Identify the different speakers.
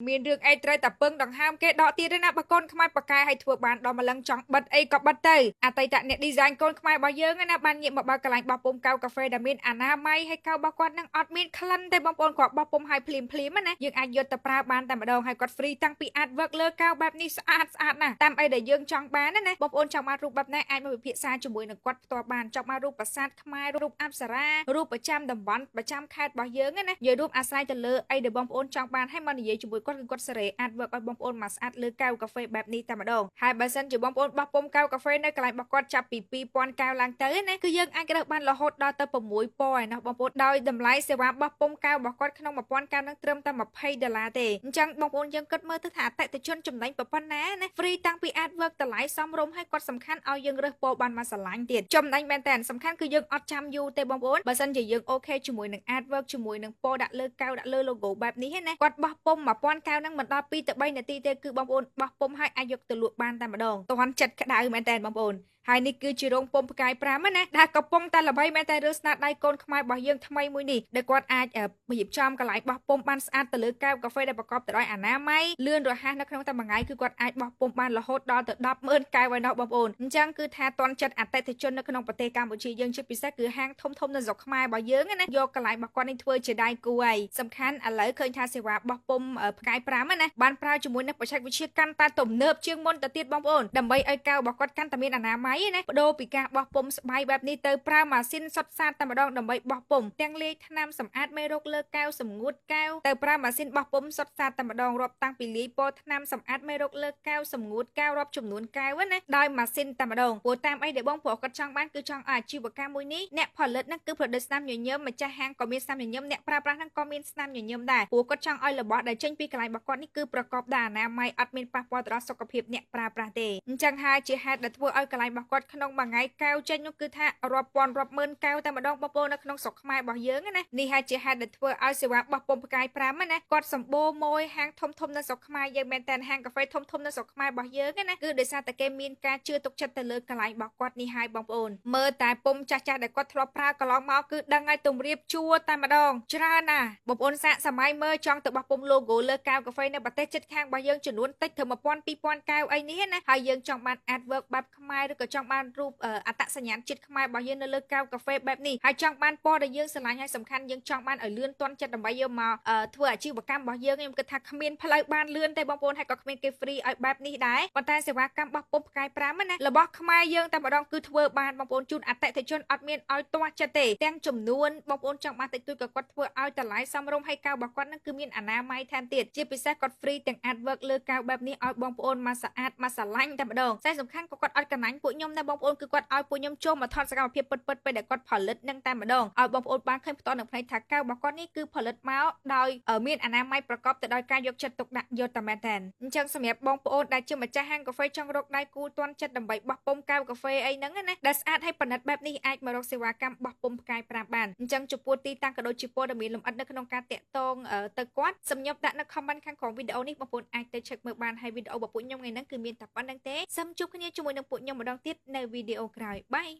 Speaker 1: មានរឿងអីត្រូវតែពឹងដង្ហើមគេដកទៀតទេណាបើកូនខ្មែរបកែឲ្យធ្វើបានដល់ម្លឹងចង់បិទអីក៏បិទទៅអតីតអ្នក design កូនខ្មែររបស់យើងណាបានងាកមកបើកកន្លែងបោះពុម្ពកៅកាហ្វេដែលមានអនាម័យហើយកៅរបស់គាត់នឹងអត់មានក្លិនទេបងប្អូនគាត់បោះពុម្ពឲ្យភ្លាមភ្លាមណាយើងអាចយកទៅប្រើបានតែម្ដងហើយគាត់ free តាំងពី artwork លើកៅបែបនេះស្អាតស្អាតណាស់តាមអីដែលយើងចង់បានណាបងប្អូនចង់បានរូបបែបណាអាចមកពិភាក្សាជាមួយនឹងគាត់ផ្ទាល់បានចង់បានរូបប្រាសាទខ្មែររូបអប្សរារូបប្រចាំតំបន់ប្រចាំខេត្តរបស់យើងណានិយាយរួមអាស្រ័យទៅលើអីដែលបងប្អូនចង់បានហើយមកនិយាយជាមួយគាត់គឺគាត់សេរី artwork ឲ្យបងប្អូនមកស្អាតលើកែវកាហ្វេបែបនេះតែម្ដងហើយបើសិនជាបងប្អូនបោះពុម្ពកែវកាហ្វេនៅកន្លែងរបស់គាត់ចាប់ពី2000កែវឡើងទៅណាគឺយើងអាចរើសបានរហូតដល់ទៅ6ពណ៌ឯណោះបងប្អូនដោយតម្លៃសេវាបោះពុម្ពកែវរបស់គាត់ក្នុង1000កែវនឹងត្រឹមតែ20ដុល្លារទេអញ្ចឹងបងប្អូនយើងគិតមើលទៅថាអតិថិជនចំណេញប៉ុណ្ណាណា free តាំងពី artwork តម្លៃសមរម្យហើយគាត់សំខាន់ឲ្យយើងរើសពណ៌បានមកស្រឡាញ់ទៀតចំណេញមែនតើសំខាន់គឺយើងអត់ចាំយូរទេបងប្អូនបើសិនជាយើង OK ជាមួយនឹង artwork ជាមួយនឹងពណ៌ដាក់លើកែវដាក់លើ logo បែបនេះណាគាត់បោះពុម្ព1000កែវហ្នឹងមិនដល់2ទៅ3នាទីទេគឺបងប្អូនបោះពុម្ពឲ្យអាចយកទៅលក់បានតែម្ដងទាន់ចិត្តក្តៅមែនតើបងប្អូនហើយនេះគឺជារោងពុម្ពផ្កាយ5ណាដែលកំពុងតែល្បីមែនតែរឿងស្នាដៃកូនខ្មែររបស់យើងថ្មីមួយនេះដែលគាត់អាចរៀបចំកន្លែងបោះពុម្ពបានស្អាតទៅលើកែវកាហ្វេដែលប្រកបទៅដោយអនាម័យលឿនរហ័សនៅក្នុងតែមួយថ្ងៃគឺគាត់អាចបោះពុម្ពបានរហូតដល់ទៅ100000កែវឯណោះបងប្អូនអញ្ចឹងគឺថាទាន់ចិត្តអតិថិជននៅក្នុងប្រទេសកម្ពុជាយើងជាពិសេសគឺហាងធំធំនៅស្រុកខ្មែររបស់យើងណាយកកន្លែងរបស់គាត់នេះធ្វើជាដៃគូហើយសំខាន់ឥឡូវឃើញថាសេវាបោះពុម្ពផ្កាយ5ណាបានប្រើជាមួយនឹងបច្ចេកវិទ្យាកាន់តែទំនើបជាងមុនទៅទៀតបងប្អូនដើម្បីឲ្យកែវរបស់គាត់កាន់តែមានអនាម័យណាបដូរពីការបោះពុម្ពស្បៃបែបនេះទៅប្រើម៉ាស៊ីនសុទ្ធសាធតែម្ដងដើម្បីបោះពុម្ពទាំងលាយថ្នាំសម្អាតមេរោគលើកែវសម្ងួតកែវទៅប្រើម៉ាស៊ីនបោះពុម្ពសុទ្ធសាធតែម្ដងរាប់តាំងពីលាយពណ៌ថ្នាំសម្អាតមេរោគលើកែវសម្ងួតកែវរាប់ចំនួនកែវណាដោយម៉ាស៊ីនតែម្ដងព្រោះតាមអីដែលបងប្រុសគាត់ចង់បានគឺចង់ឲ្យអាជីវកម្មមួយនេះអ្នកផលិតហ្នឹងគឺផលិតស្នាមញញឹមម្ចាស់ហាងក៏មានស្នាមញញឹមអ្នកប្រើប្រាស់ហ្នឹងក៏មានស្នាមញញឹមដែរព្រោះគាត់ចង់ឲ្យរបស់ដែលចេញពីកន្លែងរបស់គាត់នេះគឺប្រកបដោយអនាម័យអត់មានប៉ះពាល់ទៅដល់សុខភាពអ្នកប្រើប្រាស់ទេអញ្ចឹងហើយជាហេតុដែលធ្វើឲ្យកន្លែងរបស់គាត់ក្នុងមួយថ្ងៃកែវចេញនោះគឺថារាប់ពាន់រាប់ម៉ឺនកែវតែម្ដងបងប្អូននៅក្នុងស្រុកខ្មែររបស់យើងណានេះហើយជាហេតុដែលធ្វើឲ្យសេវាបោះពុម្ពផ្កាយ5ណាគាត់សម្បូរមួយហាងធំធំនៅស្រុកខ្មែរយើងមែនតើហាងកាហ្វេធំធំនៅស្រុកខ្មែររបស់យើងណាគឺដោយសារតែគេមានការជឿទុកចិត្តទៅលើកន្លែងរបស់គាត់នេះហើយបងប្អូនមើលតែពុំចាស់ចាស់ដែលគាត់ធ្លាប់ប្រើកន្លងមកគឺដឹងឲ្យទំរៀបជួរតែម្ដងច្រើនណាស់បងប្អូនសាកសម័យមើលចង់ទៅបោះពុម្ព logo លើកែវកាហ្វេនៅប្រទេសជិតខាងរបស់យើងចំនួនតិចត្រឹម1000 2000កែវអីនេះណាហើយយើងចង់បាន artwork បែបខ្មែរឬក៏ចង់បានរូបអត្តសញ្ញាណជាតិខ្មែររបស់យើងនៅលើកែវកាហ្វេបែបនេះហើយចង់បានពណ៌ដែលយើងស្រឡាញ់ហើយសំខាន់យើងចង់បានឲ្យលឿនទាន់ចិត្តដើម្បីយកមកធ្វើអាជីវកម្មរបស់យើងខ្ញុំគិតថាគ្មានផ្លូវបានលឿនទេបងប្អូនហើយក៏គ្មានគេ free ឲ្យបែបនេះដែរប៉ុន្តែសេវាកម្មបោះពុម្ពផ្កាយ5ណារបស់ខ្មែរយើងតែម្ដងគឺធ្វើបានបងប្អូនជូនអតិថិជនអត់មានឲ្យទាស់ចិត្តទេទាំងចំនួនបងប្អូនចង់បានតិចតួចក៏គាត់ធ្វើឲ្យតម្លៃសមរម្យហើយកែវរបស់គាត់នឹងគឺមានអនាម័យថែមទៀតជាពិសេសគាត់ free ទាំង artwork លើកែវបែបនេះឲ្យបងប្អូនមកស្អាតមកស្រឡាញ់តែម្ដងតែសំខាន់ក៏គាត់អត់កណាញ់ពួកខ្ញុំដែរបងប្អូនគឺគាត់ឲ្យពួកខ្ញុំចូលមកថតសកម្មភាពពិតៗពេលដែលគាត់ផលិតនឹងតែម្ដងឲ្យបងប្អូនបានឃើញផ្ទាល់នឹងភ្នែកថាកែវរបស់គាត់នេះគឺផលិតមកដោយមានអនាម័យប្រកបទៅដោយការយកចិត្តទុកដាក់យកតែមែនតើអញ្ចឹងសម្រាប់បងប្អូនដែលជាម្ចាស់ហាងកាហ្វេចង់រកដៃគូទាន់ចិត្តដើម្បីបោះពុម្ពកែវកាហ្វេអីហ្នឹងណាដែលស្អាតហើយប៉និតបែបនេះអាចមករកសេវាកម្មបោះពុម្ពផ្កាយ5បានអញ្ចឹងចំពោះទីតាំងក៏ដូចជាព័ត៌មានលម្អិតនៅក្នុងការតាក់ទងទៅគាត់សម្ញប់ដាក់នៅ comment ខាងក្រោមវីដេអូនេះបងប្អូនអាចទៅ check មើលបានហើយវីដេអូរបស់ពួកខ្ញុំថ្ងៃហ្នឹងគឺមានតែប៉ុណ្្នឹងទេសូមជួបគ្នាជាមួយនឹងពួកខ្ញុំម្ដងទៀតនៅវីដេអូក្រោយបាយ។